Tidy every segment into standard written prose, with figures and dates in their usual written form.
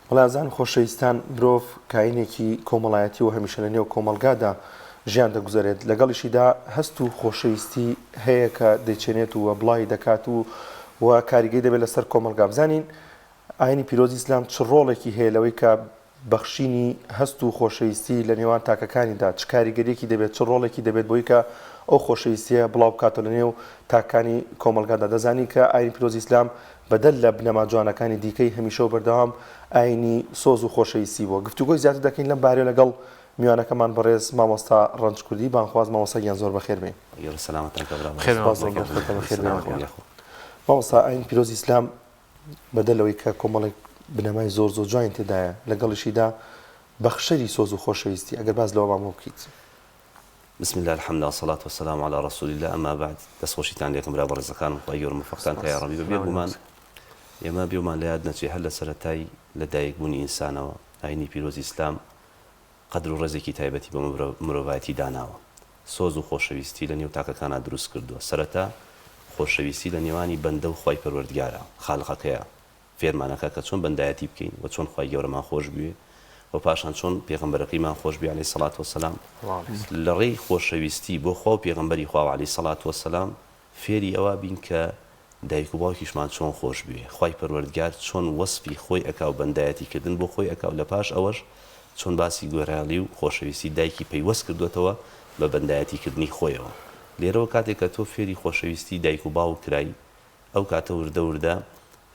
بەڵێ ئازیزان و خۆشەویستان، مرۆڤ کائینێکی کۆمەڵایەتی و هەمیشە لە نێو کۆمەڵگادا ژیان دەگوزەرێت، لەگەڵیشیدا هەست و خۆشەویستی هەیە کە دەیچێنێت و بڵاوی دەکات و و کاریگەی دەبێت لەسەر کۆمەڵگا. بزانین ئاینی پیرۆزی ئیسلام چ ڕۆڵێکی هەیە لەوەی کە بەخشینی هەست و خۆشەویستی لە نێوان تاکەکانیدا چ کاریگەریەکی دەبێت، چ ڕۆڵێکی دەبێت بۆی کە ئەو خۆشەویستیە بڵاو بکاتەوە لە نێو تاکانی کۆمەڵگادا. دەزانین کە ئاینی پیرۆزی ئیسلام بەدەر لە بنەما جوانەکانی دیکەی هەمیشە و بەردەوام ئاینی سۆز و خۆشەویستی بووە. گفتوگۆی زیاتر دەکەین لەم بارەیەوە لەگەڵ میوانەکەمان بەڕێز مامۆستا ڕەنج کوردی بانگخواز. مامۆستا گیان زۆر بەخێر بێی. گەورە سەلامەتان کە برا بەڕێز. سوپاس بۆ دەرفەتە بەخێر بێن. مامۆستا ئاینی پیرۆزی ئیسلام بەدەر لەوەی کە کۆمەڵێک بنەمای زۆر زۆر جوانی تێدایە لەگەڵیشیدا بەخشەری سۆز و خۆشەویستی ئەگەر باس لەوەمان بۆ بکەیت. بسم اللە الحمد للە الصلاة والسلام علی رسول اللە اما بعد دەست خۆشیتان لێکەم برا بەڕێزەکانم خوای گەورە موفەقتان کا یاڕەبی بە بێ گومان ئێمە بێومان لە یاد نەچێ هەر لە سەرەتای لە دایک بوونی ئینسانەوە ئاینی پیرۆزی ئیسلام قەدر و ڕێزێکی تایبەتی بۆ مرۆڤایەتی داناوە سۆز و خۆشەویستی لە نێو تاکەکانا دروست کردووە سەرەتا خۆشەویستی لە نێوانی بەندە و خوای پەروەردگارە خالقەکەیە فێرمان ئەکا کە چۆن بەندایەتی بکەین و چۆن خوای گەورەمان خۆش بوێ و پاشان چۆن پێغەمبەرەکەیمان خۆش بوێ علیە سەڵات وسلام لە ڕێی خۆشەویستی بۆ خوا و پێغەمبەری خوا علیە سەڵات وسلام فێری ئەوە بین کە دایک و باوکیشمان چۆن خۆش بوێ خوای پەروەردگار چۆن وەسفی خۆی ئەکا و بەندایەتی کردن بۆ خۆی ئەکا و لە پاش ئەوەش چۆن باسی گوێڕایەڵی و خۆشەویستی دایکی پەیوەست کردووەتەوە بە بەندایەتی کردنی خۆیەوە لێرەوە کاتێک کە تۆ فێری خۆشەویستی دایک و باوک کرای ئەو کاتە وردە وردە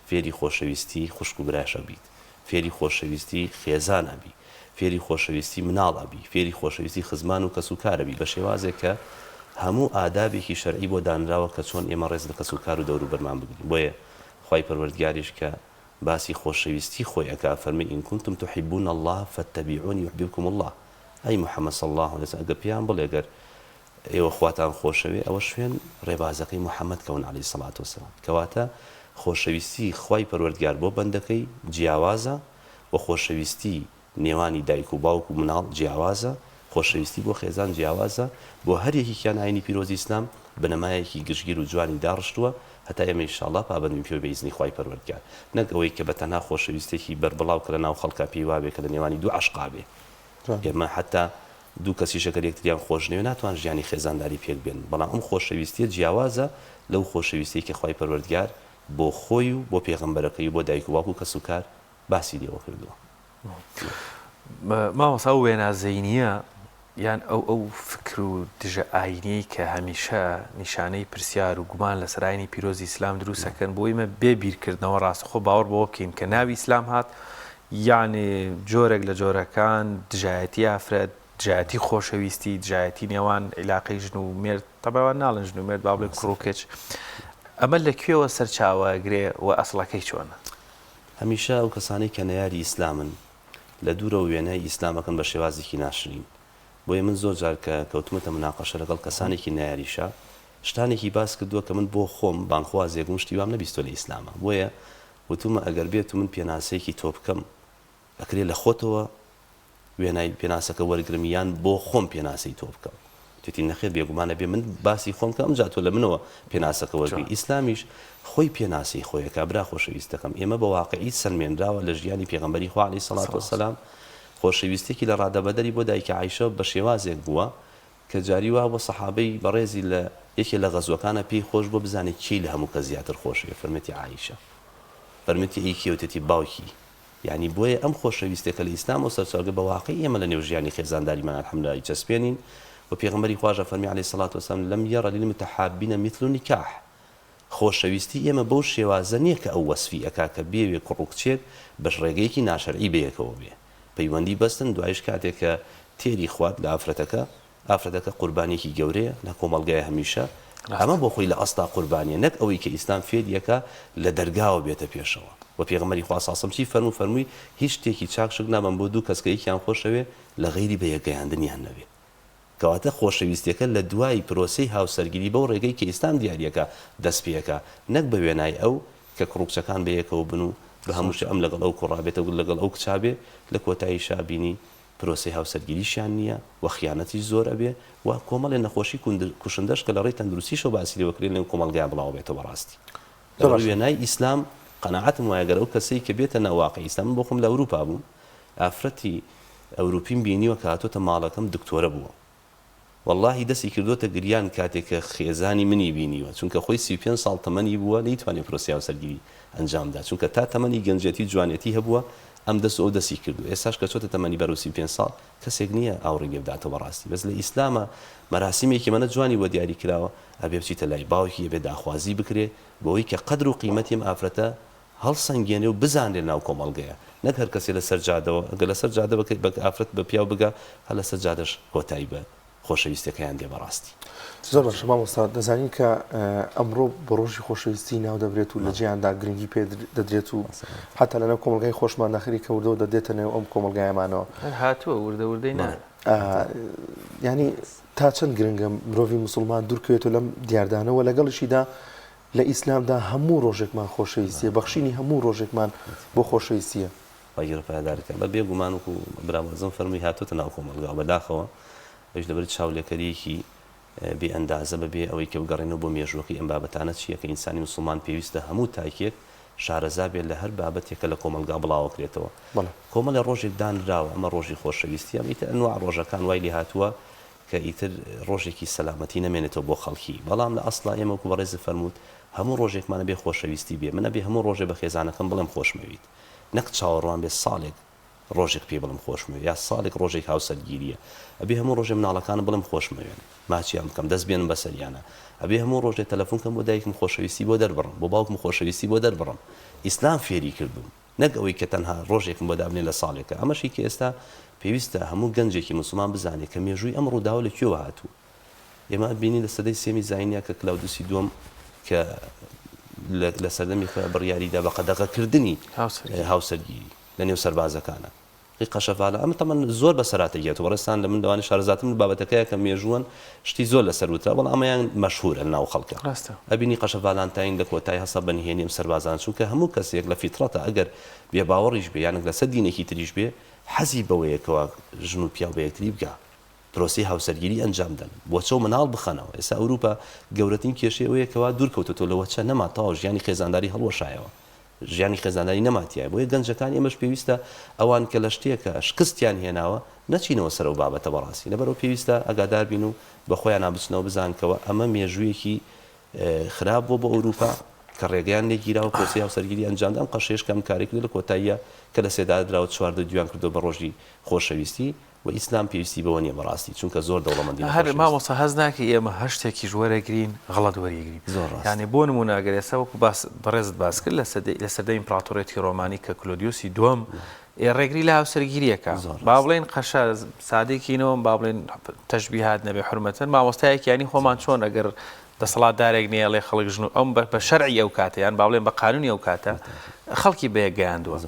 فێری خۆشەویستی خوشک و براش ئەبیت، فێری خۆشەویستی خێزان ئەبی، فێری خۆشەویستی مناڵ ئەبی، فێری خۆشەویستی خزمان و کەسوکار ئەبی بە شێوازێک کە هەموو ئادابێکی شەرعی بۆ دانراوە کە چۆن ئێمە ڕێز لە کەسوکار و دەوروبەرمان بگرین بۆیە خوای پەروەردگاریش کە باسی خۆشەویستی خۆی ئەکا ئەفەرمێ ان کنتم تحبون اللە فاتبعونی یحببکم اللە ئەی محمد صلی اللە علیە وسلم ئەگەر پێیان بڵێ گەر ئێوە خواتان خۆشەوێ ئەوە شوێن ڕێبازەکەی محمد کەون علیە سڵات وسلام کەواتە خۆشەویستی خوای پەروەردگار بۆ بەندەکەی جیاوازە و خۆشەویستی نێوانی دایک و باوک و مناڵ جیاوازە خۆشەویستی بۆ خێزان جیاوازە بۆ هەر یەکێکیان ئاینی پیرۆزی ئیسلام بنەمایەکی گشتگیر و جوانی داڕشتووە هەتا ئێمە ان شاء اللە پابەند بین پێوەی بە ئیزنی خوای پەروەردگار نەک ئەوەی کە بە تەنها خۆشەویستێکی بەربڵاو کە لە ناو خەڵکا پێی وابێ کە لە نێوانی دوو عەشقا بێ ئێمە حەتا دوو کەسیش ئەگەر یەکتریان خۆش نەوێ ناتوان ژیانی خێزانداری پێک بێنن، بەڵام ئەم خۆشەویستیە جیاوازە لەو خۆشەویستیەی کە خوای پەروەردگار بۆ خۆی و بۆ پێغەمبەرەکەی و بۆ دایک و باوک و کەس و کار باسی لێوە کردووە. مامۆستا ئەو وێنا زەینیە یان ئەو ئەو فکر و دژە ئاینیەی کە هەمیشە نیشانەی پرسیار و گومان لەسەر ئاینی پیرۆزی ئیسلام دروست ئەکەن بۆ ئیمە بێ بیرکردنەوە ڕاستەخۆ باوەڕ بەوە بکەین کە ناوی ئیسلام هات یەعنی جۆرێک لە جۆرەکان دژایەتی ئافرەت، دژایەتی خۆشەویستی، دژایەتی نێوان عیلاقەی ژن و مێرد، تەبعەن ئەوان ناڵێن ژن و مێرد با بڵێن کوڕ و کچ، ئەمە لە کوێوە سەرچاوە ئەگرێ و ئەسڵەکەی چۆنە؟ هەمیشە ئەو کەسانەی کە نەیاری ئیسلامن لە دوورەوە وێنای ئیسلام ئەکەن بە شێوازێکی ناشرین بۆیە من زۆر جار کە کەوتومەتە مناقەشە لەگەڵ کەسانێکی نەیاریشا شتانێکی باس کردووە کە من بۆ خۆم بانگخوازێک بووم شتی وام نەبیستوە لە ئیسلاما بۆیە وتومە ئەگەر بێتو من پێناسەیەکی تۆ بکەم ئەکرێ لە خۆتەوە وێنای پێناسەکە وەرگرم یان بۆ خۆم پێناسەی تۆ بکەم؟ وتێتی نەخێر بێگومان ئەبێ من باسی خۆم بکەم ئەمجا تۆ لە منەوە پێناسەکە وەرگری. ئیسلامیش خۆی پێناسەی خۆی ئەکا برا خۆشەویستەکەم ئێمە بە واقعی سەلمێنراوە لە ژیانی پێغەمبەری خوا علیە سەڵات وسلام خۆشەویستیەکی لە ڕادەبەدەری بۆ دایکە عایشە بە شێوازێک بووە کە جاری وا بووە سەحابەی بەڕێزی لە یەکێ لە غەزوەکانا پێی خۆش بووە بزانێ کێی لە هەموو کەس زیاتر خۆشەوێ فەرموویەتی عائیشە فەرموویەتی ئەی کێ وتیەتی باوکی یانی بۆیە ئەم خۆشەویستیە کە لە ئیسلامەوە سەرچاوە گرت بە واقعی ئێمە لە نێو ژیانی خێزانداریمان الحمدللە ئەیچەسپێنین و پێغەمبەری خواش ئەفەرموێ علیە الصلوة والسلام لم یر للمتحابین مثل نکاح خۆشەویستی ئێمە بەو شێوازە نیە کە ئەو وەسفی ئەکا کە بێوێ کوڕ و کچێک بەش ڕێگەیەکی ناشەرعی بەیەکەوە بێ پەیوەندی بەستن دوایش کاتێک کە تێری خوارد لە ئافرەتەکە ئافرەتەکە قوربانیەکی گەورەیە لە کۆمەڵگای هەمیشە ئەمە بۆ خۆی لە ئەسڵا قوربانیە نەک ئەوەی کە ئیسلام فێری ئەکا لە دەرگاوە بێتە پێشەوە وە پێغەمبەری خوا صلی چی فەرموو فەرمووی هیچ شتێکی چاک شک نابەم بۆ دوو کەس کە یەکیان خۆشەوێ لە غەیری بە یەک گەیاندنیان نەبێ کەواتە خۆشەویستیەکە لە دوای پرۆسەی هاوسەرگیری بەو ڕێگەی کە ئیسلام دیاریەکا دەست پێ ئەکا نەک بە وێنای ئەو کە کوڕ و کچەکان بەیەکەوە بن و بە هەموو شتێ ئەم لەگەڵ ئەو کوڕا بێت ئەو لەگەڵ ئەو کچا بێ لە کۆتاییشا بینی پرۆسەی هاوسەرگیریشیان نییە و خیانەتیش زۆر ئەبێ و کۆمەڵێ نەخۆشی کوشندەش کە لە ڕێی تەندروستیشەوە باسی لێوە کرێ لەنێو کۆمەڵگایا بڵاو ئەبێتەوە بەڕاستی لە ڕووی وێنای ئیسلام. قەناعەتم وایە گەر ئەو کەسەی کە بێتە ناو واقعی ئیستا من بۆ خۆم لە ئەوروپا بووم ئافرەتی ئەوروپیم بینیوە کە هاتۆتە ماڵەکەم دکتۆرە بووە وەڵاهی دەستی کردۆتە گریان کاتێک کە خێزانی منی بینیوە چونکە خۆی 35 ساڵ تەمەنی بووە نەیتوانیوە پرۆسەی هاوسەرگیری ئەنجام دا چونکە تا تەمەنی گەنجێتی و جوانێتی هەبووە ئەم دەست و ئەو دەستی کردووە ئێستاش کە چۆتە تەمەنی بەرەو 35 ساڵ کەسێک نییە ئاوڕی لێ بداتەوە بەڕاستی بەس لە ئیسلاما مەراسیمێکی مەنە جوانی بۆ دیاری کراوە ئەبێ بچیتە لای باوکی ئەبێ داخوازی بکرێ بەوەی کە قەدر و قیمەتی ئەم ئافرەتە هەڵسەنگێنێ و بزانرێ لەناو کۆمەڵگەیا نەک هەر کەسێ لەسەر جادەوە ئەگەر لەسەر جادە بە بە ئافرەت بە پیاو بگا هەر لەسەر جادەش کۆتایی بە خۆشەویستیەکەیان دێ بەڕاستی. زۆر باشە مامۆستا دەزانین کە ئەمڕۆ بە ڕۆژی خۆشەویستی ناو دەبرێت و لە جیهاندا گرنگی پێ دەدرێت و حتا لەناو کۆمەڵگای خۆشماندا خەریکە وردە وردە دێتە نێو ئەم کۆمەڵگایەمانەوە. هەر هاتووە وردە وردەی نا. یانی تا چەند گرنگە مرۆڤی موسڵمان دوورکەوێتەوە لەم دیاردانە و لەگەڵیشیدا لە ئیسلامدا هەموو ڕۆژێکمان خۆشەویستیە، بەخشینی هەموو ڕۆژێکمان بۆ خۆشەویستیە. خوای گەورە پایەداری کات. بە بێ گومان وەکو برا بەڕێزم فەرمووی هاتۆتە ناو کۆمەڵگاوە بەداخەوە ئەویش لەبەر چاولێکەریەکی بێ ئەندازە بە بێ ئەوەی کە بگەڕێنەوە بۆ مێژووەکەی ئەم بابەتانە چیە کە ئینسانی موسڵمان پێویستە هەموو تاکێک شارەزا بێت لە هەر بابەتێک کە لە کۆمەڵگا بڵاوەکرێتەوە کۆمەڵێ ڕۆژێک دانراوە ئەمە ڕۆژی خۆشەویستیە ئیتر ئەنواع ڕۆژەکان وای لێهاتووە کە ئیتر ڕۆژێکی سەلامەتی نەمێنێتەوە بۆ خەڵکی، بەڵام لە ئەسڵا ئێمە وەکو بەڕێزت فەرمووت هەموو ڕۆژێکمان ئەبێ خۆشەویستی بێ، من ئەبێ هەموو ڕۆژێ بە خێزانەکەم بڵێم خۆشمەویت، نەک چاوەڕوان بێ ساڵێک ڕۆژێک پێی بڵێم خۆشمەوێ یا ساڵێک ڕۆژێک هاوسەرگیریە، ئەبێ هەموو ڕۆژێ مناڵەکانم بڵێم خۆشمەوێن، ماچیان بکەم، دەست بێنم بەسەریانا، ئەبێ هەموو ڕۆژێ تەلەفون کەم بۆ دایکم خۆشەویستی بۆ دەربڕم، بۆ باوکم خۆشەویستی بۆ دەربڕم، ئیسلام فێری کردووم. نەک ئەوەی کە تەنها ڕۆژێکم بۆ دابنێ لە ساڵێکا، ئەمەشی کە ئێستا پێویستە هەموو گەنجێکی موسڵمان بزانێ کە مێژووی ئەم ڕووداوە لە کوێوە هاتووە. ئێمە ئەبینین لە سەدەی سێمی زاینیا کە کلاودوسی دووەم کە لە سەردەمی خۆیا بڕیاری دا بە قەدەغەکردنی هاوسەرگیری لە نێو سەربازەکانا. ی قەشە ڤالا ئەمە تەمەن زۆر بەسەراتە گێت و بەڕێزتان لە من لەوانەیە شارەزاترن لە بابەتەکەیا کە مێژووەن شتی زۆر لەسەر وترا بەڵام ئەمەیان مەشهورە لەناو خەڵکا ڕاستە. ئەبینی قەشە ڤالانتاین لە کۆتای هەستا بە نهێنی ئەم سەربازانە چونکە هەموو کەسێک لە فیتڕەتا ئەگەر بێ باوەڕیش بێ یانک لەسەر دینێکی تریش بێ حەزی بەوەیە کەوا ژن و پیاو بە یەکتری بگا پرۆسەی هاوسەرگیری ئەنجام دەن وەچە و مناڵ بخەنەوە ئێستا ئەوروپا گەورەترین کێشەی ئەوەیە کەوا دوور کەوتۆتەوە لە وەچە نەما تەواو ژیانی خێزانداری هەڵوەشایەوە ژیانی خێزانداری نەما تیایە بۆیە گەنجەکانی ئێمەش پێویستە ئەوان کە لە شتێکە شکستیان هێناوە نەچینەوە سەر ئەو بابەتە بەڕاستی لەبەرئەوە پێویستە ئاگادار بین و بە خۆیانا بچنەوە بزانن کەوە ئەمە مێژوویەکی خراپ بووە بۆ ئەوروپا کە ڕێگەیان لێ گیراوە پرۆسەی هاوسەرگیری ئەنجامدا ئەم قەشەیەش کە ئەم کارەی کردووە لە کۆتاییە کە لە سێدارە دراوە 14 دویان کردووە بە ڕۆژی خۆشەویستی و ئیسلام پێویستی بەوە نیە بەڕاستی چونکە زۆر دەوڵەمەندی لە هەر خۆشەویستی. مامۆستا هەست ناکەی ئێمە هەر شتێکیش وەرەگرین غەڵەت وەریگرین زۆر ڕاستە. یانی بۆ نموونە ئەگەر ئێستا وەکو باس بەڕێزت باس کرد لە سەدەی لە سەردەمی ئیمپڕاتۆریەتی ڕۆمانی کە کلۆدیۆسی دووەم ئێ ڕێگری لە هاوسەرگیری ئەکا زۆر با ڕاستە. بڵێین قەشە سادەی کەینەوە با بڵێین تەشبیهات نەبێ حورمەتەن مامۆستایەکی یانی خۆمان چۆن ئەگەر دەسەڵاتدارێک نەیەڵێ خەڵک ژن و ئەم بە شەرعی ئەو کاتە یان با بڵێن بە قانونی ئەو کاتە خەڵکی بە یەک گەیاندووە.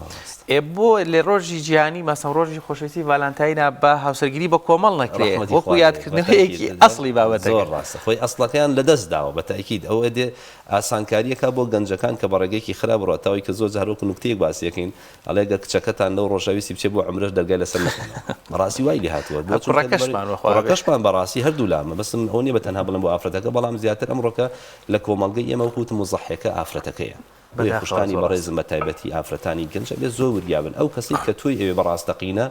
ئێ بۆ لە ڕۆژی جیهانی مەسەن ڕۆژی خۆشەویستی ڤالانتاینا بە هاوسەرگیری بە کۆمەڵ نەکرێ وەکو یادکردنەوەیەکی ئەسڵی بابەتەکە. زۆر ڕاستە خۆی ئەسڵەکەیان لەدەست داوە بە تەئکید ئەوە دێ ئاسانکاریەکا بۆ گەنجەکان کە بە ڕێگەیەکی خراپ بڕوا تاوەی کە زۆر جار وەکو نوکتەیەک باسی ئەکەین ئەڵێ گەر کچەکەتان لەو ڕۆژە ویستی بچێ بۆ عومرەش دەرگای لەسەر نەکەنەوە بەڕاستی وای لێ هاتووە بۆ چونکە کوڕەکەشمان وەخوا بێ. کوڕەکەشمان بەڕاستی هەردوو لا مەبەستم ئەوە نیە بە تەنها بڵێم بۆ ئافرەتەکە بەڵام زیاتر ئەمڕۆکە لە کۆمەڵگەی ئێمە وەکو وتم مزەحێکە ئافرەتەکەیە بۆیە بەداخەوە خوشکانی زۆر ڕاستە. بەڕێزم بە تایبەتی ئافرەتانی گەنج ئەبێ زۆر وریا بن ئەو کەسەی کە تۆی ئەوێ بە ڕاستەقینە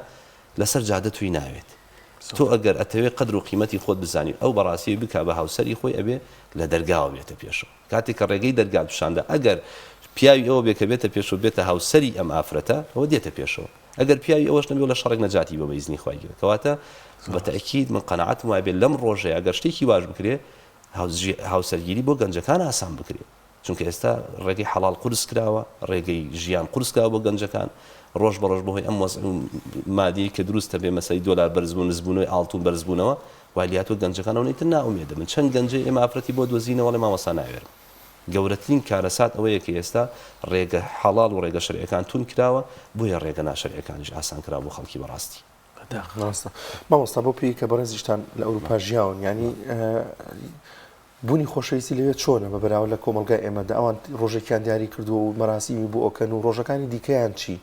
لەسەر جادە توی ناوێت تۆ ئەگەر ئەتەوێ قەدر و قیمەتی خۆت بزانی ئەو بەڕاستی بکا بە هاوسەری خۆی ئەبێ لە دەرگاوە بێتە پێشەوە کاتێک کە ڕێگەی دەرگات پیشاندا ئەگەر پیاوی ئەوە بێ کە بێتە پێشەوە بێتە هاوسەری ئەم ئافرەتە ئەوە دێتە پێشەوە ئەگەر پیاوی ئەوەش نەبێ و لە شەڕێک نەجاتی بە بە ئیزنی خوای گەورە کەواتە بە تەئکید من قەناعەتم وایە بێ لەم ڕۆژەیە ئەگەر شتێکی واش بکرێ هاوسەرگیری بۆ گەنجەکان ئاسان بکرێ چونکە ئێستا ڕێگەی حەڵاڵ قورس کراوە، ڕێگەی ژیان قورس کراوە بۆ گەنجەکان، ڕۆژ بە ڕۆژ بەهۆی ئەم وەزع و مادیەی کە دروست دەبێ مەسەلەی دۆلار بەرزبوون نزبوونەوەی ئاڵتون بەرزبوونەوە وای لێهاتووە گەنجەکان ئەونەی تر نائومێد دەبن چەند گەنجەی ئێمە ئافرەتی بۆ دۆزینەوە ئەڵێ مامۆستا ناوێرم گەورەترین کارەسات ئەوەیە کە ئێستا ڕێگە حەڵاڵ و ڕێگە شەرعیەکان توند کراوە بۆیە ڕێگە ناشەرعیەکانیش ئاسان کراوە بۆ خەڵکی بەڕاستی. ڕاستە مامۆستا بەو پێی کە بەڕێزیشتان لە ئەوروپا ژیاون یانی بوونی خۆشەویستی لەوێ چۆنە بە بەراورد لە کۆمەڵگای ئێمەدا؟ ئەوان ڕۆژێکیان دیاری کردووە و مەراسیمی بۆ ئەکەن و ڕۆژەکانی دیکەیان چی؟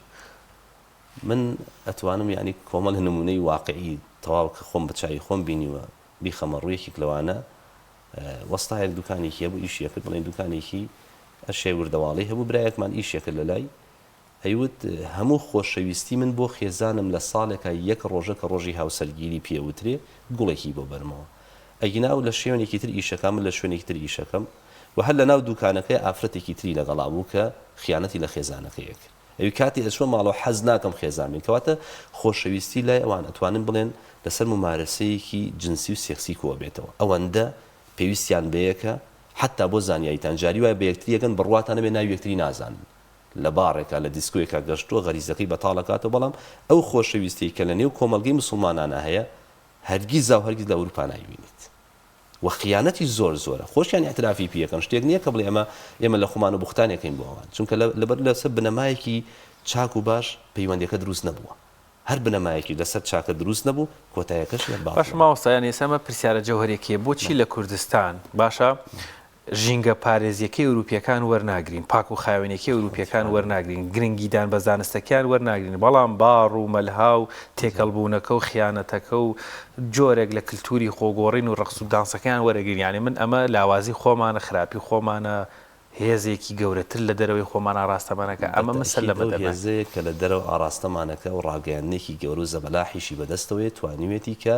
من ئەتوانم یانی کۆمەڵێ نموونەی واقعی تەواو کە خۆم بە چاوی خۆم بینیوە بیخەمە ڕوو یەکێک لەوانە وەستایەک دوکانێکی هەبوو ئیشی ئەکرد بڵێین دوکانێکی. ئەشیای وردەواڵەی هەبوو برایەکمان ئیشی ئەکرد لەلای ئەیوت هەموو خۆشەویستی من بۆ خێزانم لە ساڵێکا یەک ڕۆژە کە ڕۆژی هاوسەرگیری پێ ئەوترێ گوڵێکی بۆ بەرمەوە ئەگینا ئەو لە شێونێکی تر ئیشەکا من لە شوێنێکی تر ئیشەکەم وە هەر لەناو دوکانەکەی ئافرەتێکی تری لەگەڵا بوو کە خیانەتی لە خێزانەکەی ئەکرد ئەوی کاتی ئەچمە ماڵەوە حەز ناکەم خێزان بین کەواتە خۆشەویستی لای ئەوان ئەتوانن بڵێن لەسەر مومارەسەیەکی جنسی و سێکسی کۆئەبێتەوە ئەوەندە پێویستیان بەیەکە حەتا بۆ زانیاریتان جاری وایە بەیەکتری ئەگەن بڕواتان نەبێ ناوی یەکتری نازانن لە باڕێکا لە دیسکۆیەکا گەشتووە غەریزەکەی بەتاڵ ئەکاتەوە بەڵام ئەو خۆشەویستیەی کە لە نێو کۆمەڵگەی موسڵمانانا هەیە هەرگیزاو هەرگیز لە ئەوروپا نایبینیت وە خیانەتیش زۆر زۆرە خۆشیان ئیعترافی پی ئەکەن شتێک نیە کە بڵێ ئەمە ئێمە لە خۆمانەوە بوختانێکەین بۆ ئەوان چونکە لەبەر لەسەر بنەمایەکی چاک و باش پەیوەندیەکە دروست نەبووە هەر بنەمایەکیش لەسەر چاکە دروست نەبوو کۆتایەکەشی هەر باشە باتڵە. مامۆستا یانی ئێستا ئەمە پرسیارە جەوهەریەکەیە بۆچی لە کوردستان باشە ژینگە پارێزیەکەی ئەوروپیەکان وەرناگرین، پاک و خاوێنیەکەی ئەوروپیەکان وەرناگرین، گرنگیدان بە زانستەکەیان وەرناگرین، بەڵام باڕ و مەلها و تێکەڵبوونەکە و خیانەتەکە و جۆرێک لە کلتوری خۆگۆڕین و ڕەقس و دانسەکەیان وەرەگرین، یانی من ئەمە لاوازی خۆمانە، خراپی خۆمانە، هێزێکی گەورەتر لە دەرەوەی خۆمان ئاڕاستەمان ئەکا، ئەمە من سەر بەتەئکید لەمە ئەو دەرناکەم. هێزەیە کە لە دەرەوە ئاڕاستەمان ئەکا و ڕاگەیاندنێکی گەورە و زەبەلاحیشی بەدەستەوەیە توانیویەتی کە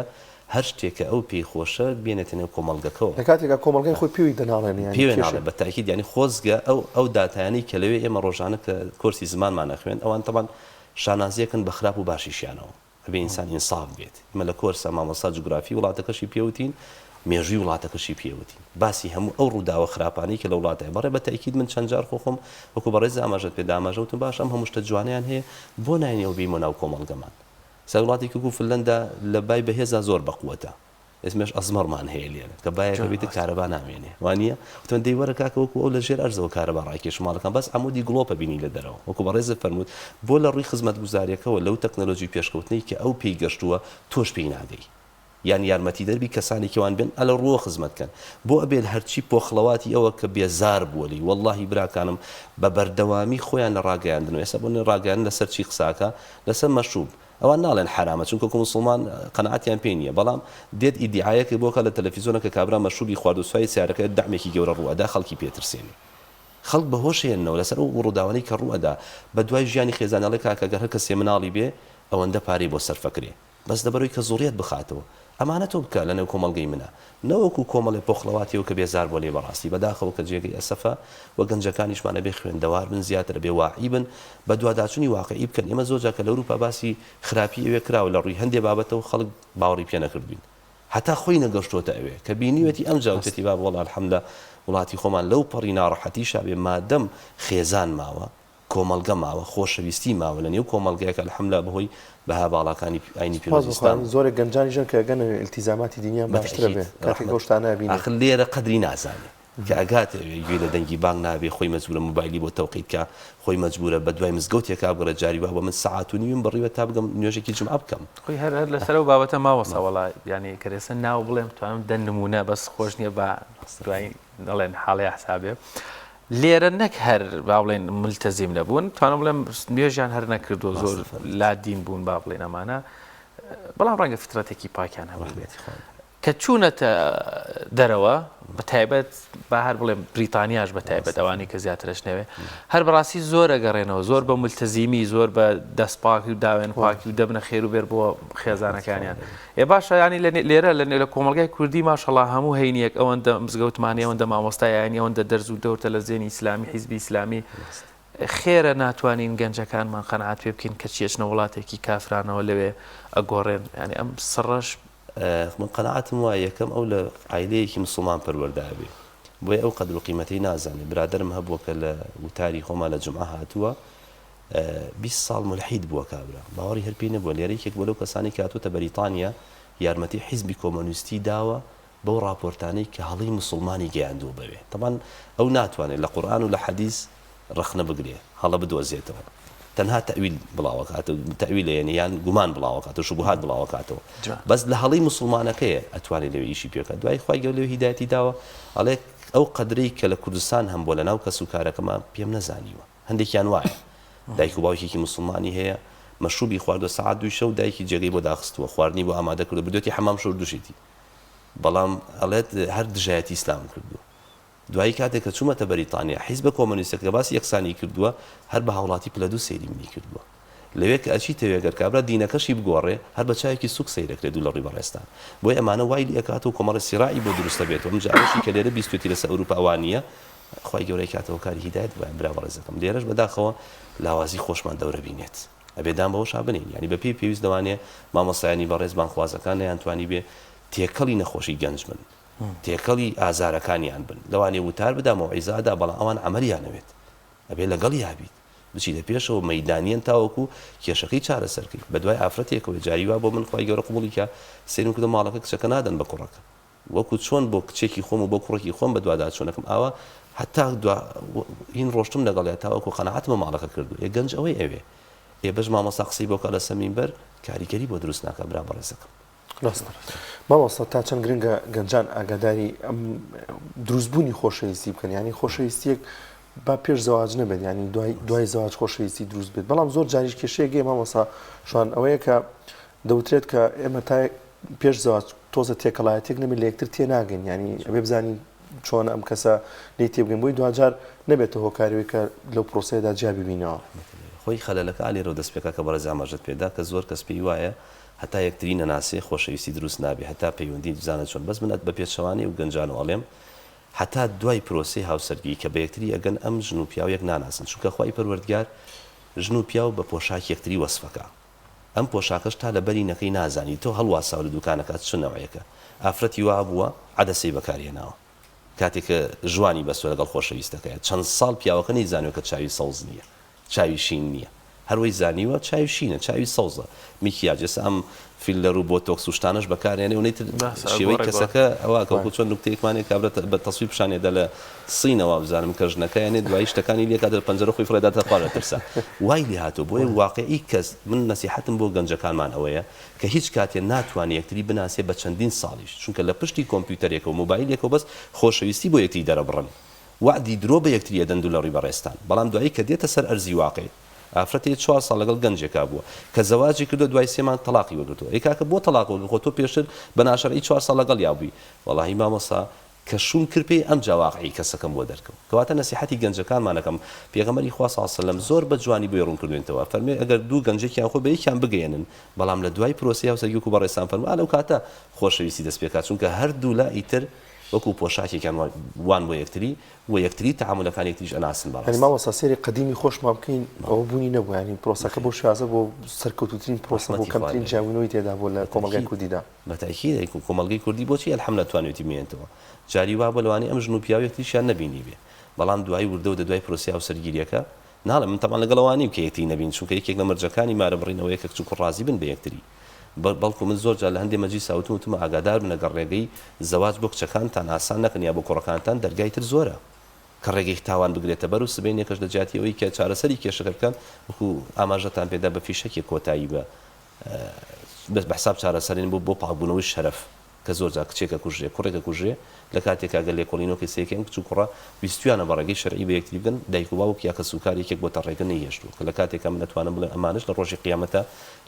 هەر شتێک کە ئەو پێی خۆشە بێنێتە نێو کۆمەڵگەکەوە. لە کاتێکا کۆمەڵگای خۆی پێوی دەناڵێنێ یانی پێوێ کێشەی. ناڵێ بە تەئکید یانی خۆزگە ئەو ئەو داتایانەی کە لەوێ ئێمە ڕۆژانە کە کۆرسی زمانمان ئەخوێند ئەوان تەبعەن شانازیەکەن بە خراپ و باشیشیانەوە ئەبێ ئینسان ئینساف بێت ئێمە لە کۆرسا مامۆستا جوگرافی وڵاتەکەشی پێ وتین مێژووی وڵاتەکەشی پێ وتین باسی هەموو ئەو ڕووداوە خراپانەی کە لە وڵاتای بەڕێ بە تەئکید من چەند جار خۆ خۆم وەکو بەڕێز ئاماژەت پێ دا ئاماژە وتم باش ئەم هەموو شتە جوانەیان هەیە بۆ ناینی ئەو بێیمە ناو کۆمەڵگەمان سەر وڵاتێکی وەکو فنلەندا لە بای بەهێزا زۆر بەقوەتە ئێسمەش ئەزمەڕمان هەیە لێرە کە بایەکە بیتە کارەبا نامێنێ وانیە وتم دەی وەرە کاکە وەکو ئەو لە ژێر ئەرزەوە کارەبا ڕایکێش ماڵەکان بەس عەمودی گڵۆپە بینی لە دەرەوە وەکو بەڕێزت فەرمووت بۆ لە ڕووی خزمەتگوزاریەکەوە لەو تەکنەلۆجی پێشکەوتنەی کە ئەو پێی گەشتووە تۆش پێی ناگەی یان یارمەتیدەر بی کەسانێکی وان بێن ئەلە ڕووە خزمەت کەن بۆ ئەبێ هەرچی پۆخڵەواتی ئەوە کە بێزار بووە لێی وەڵاهی براکانم بە بەردەوامی خۆیان لە ڕاگەیاندن و ئێستا بۆ نمونە ڕاگەیاندن لەسەر چی قساکا لەسەر مەشروب ئەوان ناڵێن حەرامە چونکە وەکو موسڵمان قەناعەتیان پێی نیە بەڵام دێت ئیدیعایەکێک بۆ کا لە تەلەفیزۆنە کە کابرا مەشروبی خواردو سواری سەیارەکەیە دەعمێکی گەورە ڕوو ئەدا خەڵکی پێ ترسێنێ خەڵک بە هۆش هێننەوە لەسەر ئەو ڕووداوانەی کە ڕوو ئەدا بە دوای ژیانی خێزانی ئەڵێ کاکە گەر هەر کەسێ مناڵی بێ ئەوەندە پارەی بۆ سەرفەکرێ بەس لەبەرئەوەی کە زوڕیەت بخاتەوە ئەمانە تۆ بکە لەنێو کۆمەڵگەی منا نەوەکو کۆمەڵێ پۆخڵەواتیەوە کە بێزار بوە لێی بەڕاستی بەداخەوە کە جێگەی ئەسەفە وە گەنجەکانیشمان ئەبێ خوێندەوار بن زیاتر ئەبێ واعی بن بەدواداچونی واقعی بکەن ئێمە زۆر جار کە لەئەوروپا باسی خراپی ئەوێ کراوە لەڕوی هەندێ بابەتەوە خەڵک باوەڕی پێ نەکردوین هەتا خۆی نەگەشتۆتە ئەوێ کە بینیوێتی ئەمجا وتێتی بابە وەڵا الحملە وڵاتی خۆمان لەو پەڕی ناڕەحەتیشا بێ مادەم خێزان ماوە کۆمەڵگە ماوە، خۆشەویستی ماوە لە نێو کۆمەڵگەیەک الحمللە بەهۆی بەها باڵاکانی ئاینی سوپاس پیرۆزی بۆ خوا ئیسلام. زۆرێک گەنجانیش هەن کە ئەگەنە ئیلتیزاماتی دینیان باشترە بەتەئکید بێ کاتێک ڕەحمەت ئەو شتانە ئەبینن. ئاخر لێرە قەدری نازانێ کە ئەگاتە ئەوێ گوێی لە دەنگی بانگ نابێ خۆی مەجبورە موبایلی بۆ تەوقیت کا خۆی مەجبورە بە دوای مزگەوتێکا بگەڕێ جاری وا بووە من سەعات و نیوم بڕیوە تا بگەم نوێژێکی جومعە بکەم. خۆی هەر هەر لەسەر ئەو بابەتە مامۆستا وەڵا یانی گەر ئێستا ناو بڵێم توانم دە نموونە بەس خۆش نییە با دوایی نەڵێن حاڵی حسابێ لێرە نەک هەر با بڵێن ملتەزیم نەبوون توانم بڵێم نوێژیان هەر نەکردووە زۆر لادین بوون با بڵێن ئەمانە بەڵام ڕەنگە فیترەتێکی پاکیان هەبوو کە چوونەتە دەرەوە بە تایبەت با هەر بڵێم بریتانیاش بە تایبەت ئەوانەی کە زیاترش نەوێ هەر بەڕاستی زۆر ئەگەڕێنەوە زۆر بە ملتەزیمی زۆر بە دەست پاکی و داوێن پاکی و دەبنە خێر و بێر بۆ خێزانەکانیان ئێ باشە یانی لە لێرە لە لە کۆمەڵگای کوردی ماشەڵا هەموو هەینیەک ئەوەندە مزگەوتمان هەیە ئەوەندە مامۆستای ئاینی ئەوەندە دەرز و دەور تەلەفزیۆنی ئیسلامی حیزبی ئیسلامی خێرە ناتوانین گەنجەکانمان قەناعەت پێ بکەین کە چی ئەچنە وڵاتێکی کافرانەوە لەوێ ئەگۆڕێن یانی ئەم سڕەش من قەناعەتم وایە یەکەم ئەو لە عایلەیەکی مسوڵمان پەروەردە ئەبێ بۆیە ئەو قەدر و قیمەتەی نازانێ برادەرم هەبووە کە لە وتاری خۆمان لە جومعە هاتووە 20 ساڵ مولحید بووە کابرا باوەڕی هەر پێی نەبووە لێرە یەکێک بووە لەو کەسانەی کە هاتووەتە بەریتانیا یارمەتی حیزبی کۆمۆنیستی داوە بەو ڕاپۆرتانەی کە هەڵەی موسڵمانی گەیاندووە بەوێ تەبعەن ئەو ناتوانێت لە قورئان و لە حەدیس ڕەخنە بگرێ هەڵە بدۆزێتەوە تەنها تەئویل بڵاوەکاتەوە تەئویل یعنی یان گومان بڵاوەکاتەوە شوبهات بڵاوەکاتەوە بەس لە هەڵەی موسڵمانەکەیە ئەتوانێت لەوێ ئیشی پێ بکات دوای خوای گەورە لەوێ هیدایەتی داوە ئەڵێ ئەو قەدرەی کە لە کوردستان هەم بووە لەناو کەس و کارەکەمان پێم نەزانیوە هەندێکیان وایە دایک و باوکێکی موسڵمانی هەیە مەشروبی خواردوە سەعات دووی شەو دایکی جێگەی بۆ داخستووە خواردنی بۆ ئامادە کردوە بردوێتی حەمام شۆردوشێتی بەڵام ئەڵێت هەر دژایەتی ئیسلامم کردووە. دوایی کاتێک کە چوومەتە بەریتانیا، حیزبە کۆمۆنیستەکە کە باسی یەکسانیی کردووە، هەر بە هاوڵاتی پلە دوو سەیری منی کردووە. لەوێ کە ئەچیتەوێ گەر کابرا دینەکەشی بگۆڕێ، هەر بە چاوێکی سووک سەیرەکرێ دوو لە ڕووی بەڕێزتان. بۆیە ئەمانە وای لێ ئەکات و کۆمەڵێ سیراعی بۆ دروست ئەبێت و ئەمجا ئەوەشی کە لێرە بیستوێتی لەسەر ئەوروپا وا نییە، خوای گەورە ئەیکاتە هۆکاری هیدایەت بۆیان. برا بەڕێزەکەم لێرەش بەداخەوە لاوازی خۆشمان دەورە بینێت. ئەبێ دان بەوەشا بنێین. یانی بە پێی پێویست لەوانەیە مامۆستایانی بەڕێز بانگخوازەکان نەیانتوانیبێ تێکەڵی نەخۆشی گەنج بن. تێکەڵی ئازارەکانیان بن لەوانەیە وتار بدا مەوعیزە ئەدا بەڵام ئەوان عەمەلیان ئەوێت ئەبێ لەگەڵیا بیت بچیتە پێشەوە مەیدانیەن تاوەکو کێشەکەی چارەسەر کەی بەدوای ئافرەتێکەوە جاری وا بۆ من خوای گەورە قبوڵی کا سەیرم کردو ماڵەکە کچەکە نادەن بە کوڕەکە وەکو چۆن بۆ کچێکی خۆم و بۆ کوڕێکی خۆم بەدواداچوونەکەم ئاوا هەتا دوا هین ڕۆشتم لەگەڵیا تاوەکو قەناعەتم بە ماڵەکە کردو ئێ گەنج ئەوەی ئەوێ ئێ بەش مامۆستا قسەی بۆ کا لەسەر مینبەر کاریگەری بۆ دروست ناکا برا بەڕێزەکەم. ڕاستە مامۆستا تا چەند گرنگە گەنجان ئاگاداری ئەم دروستبوونی خۆشەویستی بکەن یعنی خۆشەویستیەک با پێش زەواج نەبێت ینی دوای دوای زەواج خۆشەویستی دروست بێت بەڵام زۆر جاریش کێشەیەک مامۆستا شوان ئەوەیە کە دەوترێت کە ئێمە تا پێش زەواج تۆزە تێکەڵایەتێک نەبێت لە یەکتر تێناگەین ینی ئەبێ بزانین چۆن ئەم کەسە لێی تێبگەین بۆی دواجار نەبێتە هۆکاری کە لەو پرۆسەیەدا جیا ببینەوە. خۆی خەلەلەکە ئالێرەوە دەست پێکا کە بەڕێز ئاماژەت پێدا کە زۆر کەس پێی وایە هەتا یەکتری نەناسێ خۆشەویستی دروست نابێ هەتا پەیوەندی بزانە چۆن بەس من بە پێچەوانەی ئەو گەنجانەوە ئەڵێم هەتا دوای پرۆسەی هاوسەرگیری کە بە یەکتری ئەگەن ئەم ژن و پیاو یەک ناناسن چونکە خوای پەروەردگار ژن و پیاو بە پۆشاک یەکتری وەسفەکا ئەم پۆشاکەش تا لەبەری نەکەی نازانی تۆ هەڵواساو لە دوکانەکە چ نەوعێکە ئافرەتی وا بووە عەدەسەی بەکار هێناوە کاتێک کە ژوانی بەستوە لەگەڵ خۆشەویستەکەیا چەند ساڵ پیاوەکە نەیزانیوە کە چاوی سەوز نیە چاوی شین نیە هەر وەی زانیوە چاوی شینە چاوی سەوزە میکیاج ئێستا ئەم فیلەر و بۆتۆکس و شتانەش بەکارێنێ و نەیتر باسە شێوەی ئەگۆڕێ گۆڕێ کەسەکە ئەوە کە وەکو چۆن نوکتەیەکمان هەیە کابرا بە تەسویر پیشانی ئەدا لە سینە وابزانم کە ژنەکە یانێ دوایی شتەکانی لێ کات لە پەنجەرە خۆی فڕێداتە خوار لە ترسا وای لێ هاتووە بۆیە واقعی کەس من نەسیحەتم بۆ گەنجەکانمان ئەوەیە کە هیچ کاتێ ناتوانێ یەکتری بناسێ بە چەندین ساڵیش چونکە لە پشتی کۆمپیوتەرێکەوە مۆبایلێکەوە بەس خۆشەویستی بۆ یەکتری دەرەبڕن وەعدی درۆ بە یەکتری ئەدەن دولە ڕوی بەڕێزتان بەڵام دوایی کە دێتە سەر ئەرزی واقع ئافرەتێ چوار ساڵ لەگەڵ گەنجێکا بووە کە زەواجی کردوە دوای سێ مانگ تەڵاقی وەرگرتوە ئەی کاکە بۆ تەڵاق وەرگرت خۆ تۆ پێشتر بە ناشەرعی چوار ساڵ لەگەڵیا بووی وەڵاهی مامۆستا کە شووم کرد پێی ئەمجا واقعی کەسەکەم بۆ دەرکەوت کەواتە نەسیحەتی گەنجەکانمان ئەکەم پێغەمبەری خوا صلی اللە علیە وسلم زۆر بە جوانی بۆی ڕوون کردوینتەوە ئەفەرموێ ئەگەر دوو گەنجێکیان خۆی بە یەکیان بگەیەنن بەڵام لە دوای پرۆسەی هاوسەرگیری وەکو بەڕێزتان فەرموو ئا لەو کاتە خۆشەویستی دەست پێکات چونکە هەردوولا ئیتر وەکو پۆشاکێکیان وان بۆ یەکتری و یەکتری تەعامولەکانی یەکتریش ئەناسن یانی بەڕاست. مامۆستا سەیری قەدیمی خۆشمان بکەین ئەوە بوونی نەبوو یانی پرۆسەکە بەو شێوازە بۆ سەرکەوتووترین پرۆسە بوو ڕەحمەتی خوا کەمترین لێ بێ. جیابوونەوەی تێدا بوو لە کۆمەڵگای بەتەئکید کوردیدا. بەتەئکید ئەی کۆمەڵگەی کوردی بۆچی الحمللە توانیوێتی بمێنێتەوە جاری وا بووە لەوانەیە ئەم ژن و پیاوە یەکتریشیان نەبینیبێ بەڵام دوایی وردە وردە دوای پرۆسەی هاوسەرگیریەکە ناڵێم من تەبعەن لەگەڵ ئەوان نیم کە یەکتری نەبین چونکە یەکێک لە مەرجەکانی مارە بڕین ئەوەیە کە کچ و کوڕ ڕازی بن بە یەکتری بەڵکو من زۆر جار لە هەندێ مەجلیسا وتم وتمە ئاگادار بن ئەگەر ڕێگەی زەواج بۆ کچەکانتان ئاسان نەکەن یا بۆ کوڕەکانتان دەرگای تر زۆرە کە ڕێگەی تاوان بگرێتە بەر و سبەینێکەش لە جیاتی ئەوەی کە چارەسەری کێشەکە بکەن وەکو ئاماژەتان پێدا بە فیشەکێک کۆتایی بە بە حساب چارەسەرین بۆ بۆ پاکبوونەوەی شەرەف کە زۆر جار کچێک ئەکوژرێ کوڕێک ئەکوژرێ لە کاتێکا گەر لێکۆڵینەوەکەی سەیرکەی ئەم کچ و کوڕە ویستویانە بە ڕێگەی شەرعی بە یەکتری بگەن دایک و باوک یا کەسوکار یەکێک بۆتە ڕێگە نەیهێشتووە کە لە کاتێکا من ئەتوانم بڵێم ئەمانەش لە ڕۆژی قیامەتا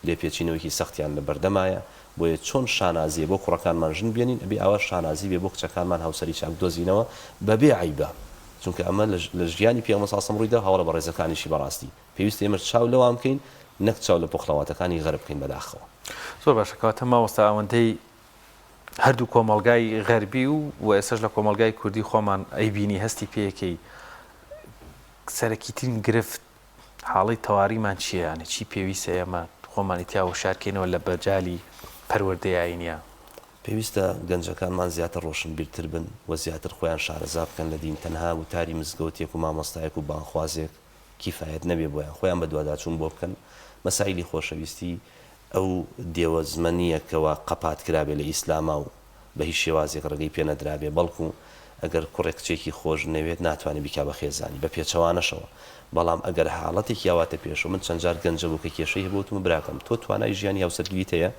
لێپێچینەوەیەکی سەختیان لە بەردەمایە بۆیە چۆن شانازیە بۆ کوڕەکانمان ژن بێنین ئەبێ ئاوا شانازی بێ بۆ کچەکانمان هاوسەری چاک بدۆزینەوە بەبێ عەیبە چونکە ئەمە لە ژیانی پێغەمبەر صلی اللە علیە وسلم ڕوویدا هاوەڵە بەڕێزەکانیشی بەڕاستی پێویستە ئێمەش چاو لەوان بکەین نەک چاو لە پۆخڵەواتەکانی غەرب بکەین بەداخەوە. زۆر باشە کەواتە مامۆستا ئەوەندەی هەردوو کۆمەڵگای غەربی و و ئێستاش لە کۆمەڵگای کوردی خۆمان ئەیبینی هەستی پێیەکەی سەرەکیترین گرفت حاڵی تەواریمان چییە یانی چی پێویستە ئێمە خۆمانی تیا وشارکەینەوە لە بەجالی پەروەردەی ئاینیە؟ پێویستە گەنجەکانمان زیاتر ڕۆشنبیرتر بن و زیاتر خۆیان شارەزا بکەن لە دین تەنها وتاری مزگەوتێک و مامۆستایەک و بانگخوازێک کیفایەت نەبێ بۆیان خۆیان بەدواداچوون بۆ بکەن مەسایلی خۆشەویستی ئەو دێوەزمە نییە کەوا قەپات کرابێ لە ئیسلاما و بە هیچ شێوازێک ڕێگەی پێ نەدرابێ بەڵکو ئەگەر کوڕێک کچێکی خۆش نەوێت ناتوانێ بیکا بە خێزانی بە پێچەوانەشەوە بەڵام ئەگەر حاڵەتێکی ئاواتە پێشەوە من چەند جار گەنجە بوو کە کێشەی هەبوو وتمە براکەم تۆ توانای ژیانی هاوسەرگیریت هەیە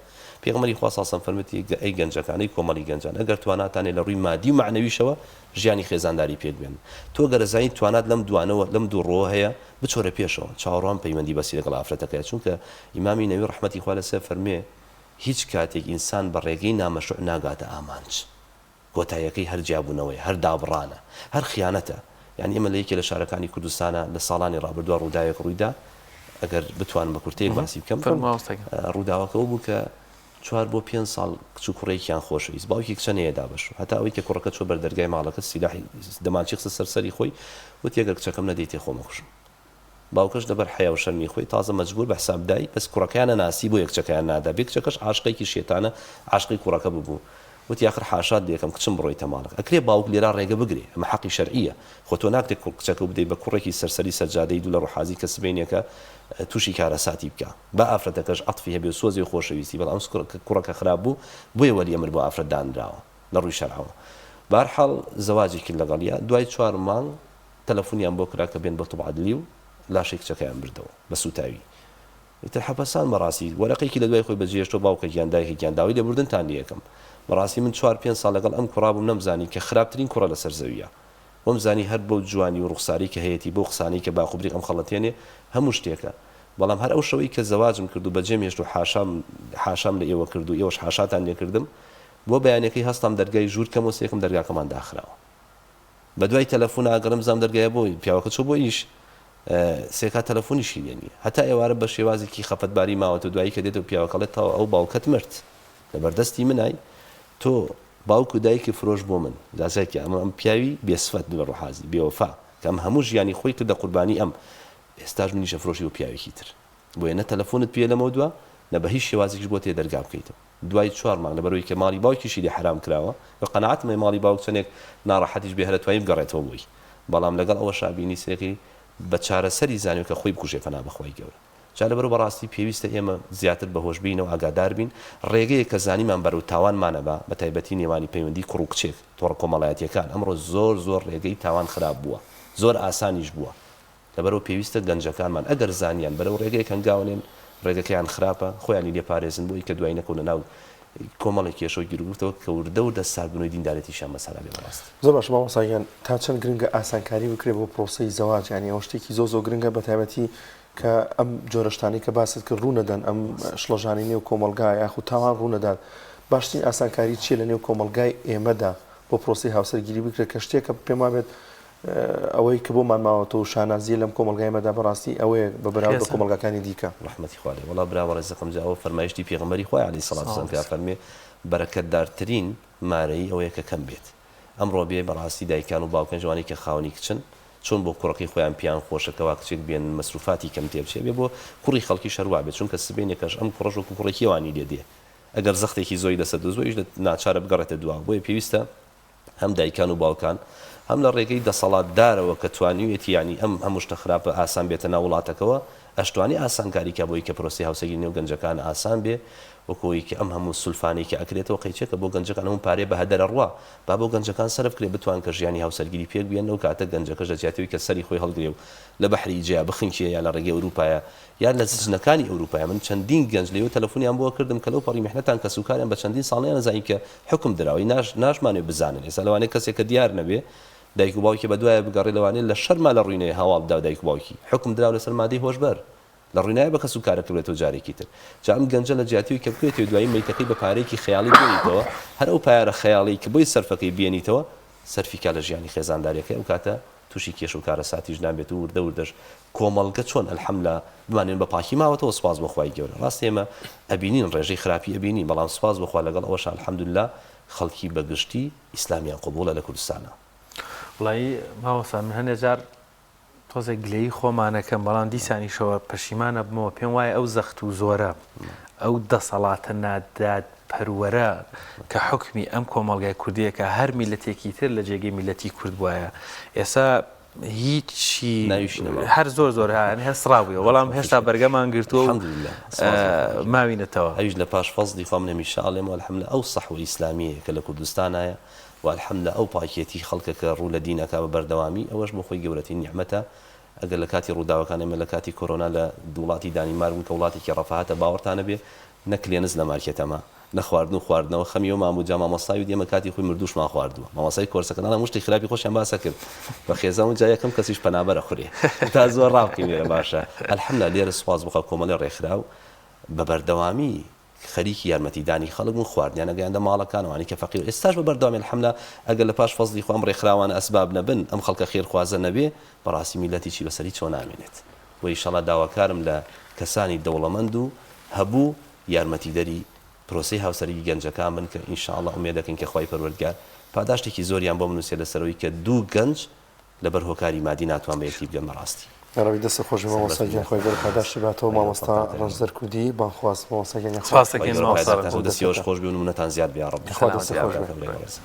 پێغەمبەری خوا صلی اللە علیە و سلم فەرموویەتی ئەی گەنجەکان ئەی کۆمەڵی گەنجان ئەگەر تواناتان هەیە لە ڕووی مادی و مەعنەویشەوە ژیانی خێزانداری پێک بێنن. تۆ گەر ئەزانیت توانات لەم دوانەوە لەم دوو ڕووە هەیە بچۆرە پێشەوە چاوەڕوان پەیوەندی بەستی لەگەڵ ئافرەتەکەیا چونکە ئیمامی نەوی ڕەحمەتی خوا لەسەر فەرموێ هیچ کاتێک ئینسان بە ڕێگەی نامەشروع ناگاتە ئامانج. کۆتاییەکەی هەر جیابوونەوەیە، هەر دابڕانە، هەر خیانەتە. یانی ئێمە لە یەکێ لە شارەکانی کوردستانا لە ساڵانی ڕابردووا ڕووداوێک ڕوویدا، ئەگەر بتوانم بە کورتەیەک باسی بکەم. ڕووداوەکە ئەوە بوو کە چوار بۆ پێنج ساڵ کچ و کوڕێکیان خۆشەویست، باوکی کچە نەیەدا بە شوو، هەتا ئەوەی کە کوڕەکە چووە بەر دەرگای ماڵەکە سیلاحی دەمانچەی خستە سەر سەری خۆی، وتی ئەگەر کچەکەم نەدەیتێ خۆم ئەکوژم. باوکەش لەبەر حەیا و شەرمی خۆی تازە مەجبور بە حساب دای بەس کوڕەکەیان ئەناسی بۆیە کچەکەیان نادا بێ کچەکەش عاشقێکی شێتانە عاشقی کوڕەکە ببوو وتی ئاخر حاشات لێکەم کچم بڕۆیتە ماڵەک ئەکرێ باوک لێرا ڕێگە بگرێ ئەمە حەقی شەرعیە خۆ تۆ ناکرێ کوڕ کچەکەو بدەی بە کوڕێکی سەرسەری سەرجادەی دوو لە ڕوحازی کە سبەینێکە توشی کارەساتی بکا با ئافرەتەکەش عەتفی هەبێ و سۆزی و خۆشەویستی بەڵام کوڕەکە خراپ بوو بۆیە وەلی ئەمر بۆ ئافرەت دانراوە لە ڕووی شەرعەوە بەهەرحاڵ زەواجی کرد لەگەڵیا دوای چوار مانگ تەلەفونیان بۆ کرا کە بێن بۆ طب عدلی و لاشەی کچەکەیان بردەوە بە سوتاوی. ئیتر حەپەسان بەڕاستی وەرەقێکی لە دوای خۆی بەجێهێشتوە باوکە گیان دایکە گیان داوای لێبوردنتان لێ ئەکەم بەڕاستی من چوار پێنج ساڵ لەگەڵ ئەم کوڕا بووم نەمزانی کە خراپترین کوڕە لەسەر زەویە وەمزانی هەر بەو جوانی و ڕوخسارەی کە هەیەتی بەو قسانەی کە باق و بریق ئەمخەڵەتێنێ هەموو شتێکە بەڵام هەر ئەو شەوەی کە زەواجم کرد و بەجێم هێشت و حاشام حاشام لە ئێوە کرد و ئێوەش حاشاتان لێکردم بۆ بەیانەکەی هەستام دەرگای ژوور کەم و سێکم دەرگاکەمان داخراوە. بەدوای تەلەفونا ئەگەڕێم بزانم دەرگایە بۆ پیاوەکە چۆ بۆ ئیش سێکا تەلەفونیشی لێ نییە هەتا ئێوارە بە شێوازێکی خەفەتباری ماوەتەوە دوایی کە دێتەوە پیاوەکە ئەڵێ تەواو ئەو باوکەت مرد لەبەردەستی منای تۆ باوک و دایکی فرۆش بۆ من جا ئەمە ئەم پیاوی بێسفەت لە ڕوحازی بێوەفا کە ئەم هەموو ژیانی خۆی کردە قوربانی ئەم ئێستاش منیشە فرۆشی بۆ پیاوێکی تر بۆیە نە تەلەفونت پێیە لەمەودوا نە بە هیچ شێوازێکیش بۆت هەیە دەرگا بکەیتەوە. دوای چوار مانگ لەبەرئەوەی کە ماڵی باوکیشی لێ حەرام کراوە و قەناعەتم هەیە ماڵی باوک چەندێک ناڕەحەتیش بێ هەر ئەتوانی بگەڕێتەوە بۆی بەڵام لەگەڵ ئەوەشا بینی سێکەی بە چارەسەری زانیوە کە خۆی بکوژێ پەنا بەخوای گەورە جا لەبەرئەوە بەڕاستی پێویستە ئێمە زیاتر بەهۆش بین و ئاگادار بین ڕێگەیەک کە زانیمان بەرەو تاوانمان ئەبا بەتایبەتی نێوانی پەیوەندی کوڕ و کچێک تۆڕە کۆمەڵایەتیەکان ئەمڕۆ زۆر زۆر ڕێگەی تاوان خراپ بووە زۆر ئاسانیش بووە لەبەرئەوە پێویستە گەنجەکانمان ئەگەر زانیان بەرەو ڕێگەیەک هەنگاونێن ڕێگەکەیان خراپە خۆیانی لێ پارێزن بۆی کە دوایی نەکەونە ناو کۆمەڵێک کێشە و گیروگرفتەوە کە وردە وردە ساردبوونەوەی دیندارێتیشیان بەسەرا بێ بەڕاستی. زۆر باشە مامۆستا گیان تا چەند گرنگە ئاسانکاری بکرێت بۆ پرۆسەی زەواج یانی ئەوە شتێکی زۆر زۆر گرنگە بەتایبەتی کە ئەم جۆرە شتانەی کە باست کرد ڕوونەدەن ئەم شڵەژانەی نێو کۆمەڵگا یاخود تاوان ڕوونەدات باشترین ئاسانکاری چییە لە نێو کۆمەڵگای ئێمەدا بۆ پرۆسەی هاوسەرگیری بکرێت کە شتێکە پێم وابێت ئەوەی کە بۆمان ماوەتەوە و شانازییە لەم کۆمەڵگای ئێمەدا بەڕاستی ئەوەیە بە بەراورد بە خێزان. کۆمەڵگاکانی دیکە. ڕەحمەتی خوا لێ. وەڵا برا بەڕێزەکەم جا ئەوە فەرمایشتی پێغەمبەری خوایە علیە سڵات وسلام کە ئەفەرموێ بەرەکەتدارترین مارەیی ئەوەیە کە کەم بێت. ئەمڕۆ بێ بەڕاستی دایکان و باوکانیش ئەوانەی کە خاوەنی کچن چۆن بۆ کوڕەکەی خۆیان پێیان خۆشە کەوا کچێک بێنن مەسروفاتی کەم تێبچێ بێ بۆ کوڕی خەڵکیش هەر وابێ چونکە سبەینێکەش ئەم کوڕەش وەکو کوڕێکی ئەوانی لێ دێ ئەگەر زەختێکی زۆری لەسەر دروست بوو ئەویش ناچارە بگەڕێتە دواوە بۆیە پێویستە هەم دایکان و باوکان، هەم لە ڕێگەی دەسەڵاتدارەوە کە توانیویەتی یانی ئەم هەموو شتە خراپە ئاسان بێتە ناو وڵاتەکەوە، ئەشتوانی ئاسانکاری کا بۆی کە پرۆسەی هاوسەرگیری نێو گەنجەکان ئاسان بێ، وەکو ئەوەی کە ئەم هەموو سولفانەی کە ئەکرێتەوە قەیچێکە بۆ گەنجەکان هەموو پارەیە بە هەدەر ئەڕوا با بۆ گەنجەکان سەرف کرێ بتوان کە ژیانی هاوسەرگیری پێک بێنن ئەو کاتە گەنجەکەش لە جیاتی ئەوەی کە سەری خۆی هەڵگرێ و لە بەحری ئیجەیا بخنکێ یا لە ڕێگەی ئەوروپایا یان لە سجنەکانی ئەوروپایە من چەندین گەنج لەوێ تەلەفونیان بۆ کردم کە لەو پەڕی میحنەتان کەسوکاریان بە چەندین ساڵ نەیانەزانی کە حوکم دراوە ناش ناشمانەوێ بزانن ئێستا لەوانەیە کەسێک کە دیار نەبێ دایک و باوکی بەدوایە بگەڕێ لەوانەیە لە شەرما لە ڕووی نەیە هەواڵ بدا دایک و باوکی حوکم دراوە لەسەر مادەی هۆشبەر لە ڕووی نایە بە کەس و کارەکە بێتەوە جارێکی تر جا ئەم گەنجە لە جیاتی کە بکەوێتەوە دوایی مەیتەکەی بە پارەیەکی خەیاڵی بێنیتەوە هەر ئەو پارە خەیاڵی کە بۆی سەرفەکەی بێنیتەوە سەرفی کا لە ژیانی خێزانداریەکەی ئەو کاتە توشی کێشە و کارەساتیش نابێت و وردە وردەش کۆمەڵگە چۆن الحمللە بمانەوێت بە پاکی ماوەتەوە سوپاس بۆ خوای گەورە ڕاستە ئێمە ئەبینین ڕێژەی خراپی ئەبینین بەڵام سوپاس بۆ خوا لەگەڵ ئەوەشا الحمدللە خەڵکی بە گشتی ئیسلامیان قبوڵە لە کوردستانا. وەڵایی مامۆستا من هەندێ جار تۆزێک گلەیی خۆمان ئەکەم بەڵام دیسانیشەوە پەشیمان ئەبمەوە پێم وایە ئەو زەخت و زۆرە ئەو دەسەڵاتە نادادپەروەرە کە حوکمی ئەم کۆمەڵگای کوردیە کە هەر میلەتێکی تر لە جێگەی میلەتی کورد بوایە ئێستا هیچی هەر زۆر زۆر هەر سڕابوویەوە بەڵام هێشتا بەرگەمان گرتووە و ماوینەتەوە. ئەویش لە پاش فەزڵی خوا من هەمیشە ئەڵێم الحمدللە ئەو سەحوە ئیسلامیەیە کە لە کوردستانایە وە الحمدللە ئەو پاکێتی خەڵکە کە ڕوو لە دین ئەکا بە بەردەوامی ئەوەش بۆ خۆی گەورەترین نیعمەتە ئەگەر لە کاتی ڕووداوەکان ئێمە لە کاتی کۆرۆنا لە وڵاتی دانیمارک بوون کە وڵاتێکی ڕەفاهەتە باوەڕتان نەبێ نە کلێنس لە مارکێتە ما نە خواردن و خواردنەوە خەمی ئەومان بوو جا مامۆستای وت ئێمە کاتی خۆی مردووشمان خواردووە مامۆستای کۆرسەکە ناڵێم هەموو شتی خراپی خۆشیان باس ئەکرد بە خێزان و جا یەکەم کەسیش پەنابەرە خورێ تا زۆر ڕابکەین لێرە باشە الحمدللە لێرە سوپاس بۆ خوا کۆمەڵێ ڕێکخراو بە بەردەوامی. خەریکی یارمەتی دانی خەڵک بوون خواردنیان ئەگەیاندە ماڵەکان ئەوانەی کە فەقیر ئێستاش بە بەردەوامی الحملە ئەگەر لە پاش فەزڵی خوا ئەم ڕێکخراوانە ئەسباب نەبن ئەم خەڵکە خێرخوازە نەبێ بەڕاستی میللەت هیچی بەسەر هیچەوە نامێنێت بۆیە ئیشەڵا داواکارم لە کەسانی دەوڵەمەند و هەبوو یارمەتیدەری پرۆسەی هاوسەرگی گەنجەکان بن کە ان شاء اللە ئومێد دەکەین کە خوای پەروەردگار پاداشتێکی زۆریان بۆ بنوسێت لەسەرەوەی کە دوو گەنج لەبەر هۆکاری مادی ناتوان بە یەکتی بگەن بەڕاستی. یاڕەبی دەستت خۆش بێ مامۆستا سەربەرز گیان بن خوای گەورە پاداشتی باتەوە خوای گەورە مامۆستا پاکتان ڕەنجدەر کوردی بانگخواز مامۆستا گیان یاخوا سپاس خوای دەکەین گەورە مامۆستا پایدارتان ڕەنجدەر. دەستی ئێوەش خۆش بێ و نمونەتان زیاد بێ یاڕەبی خوا سەلامەت دەستت بی خۆش برام. بێ. برای بەڕێزم.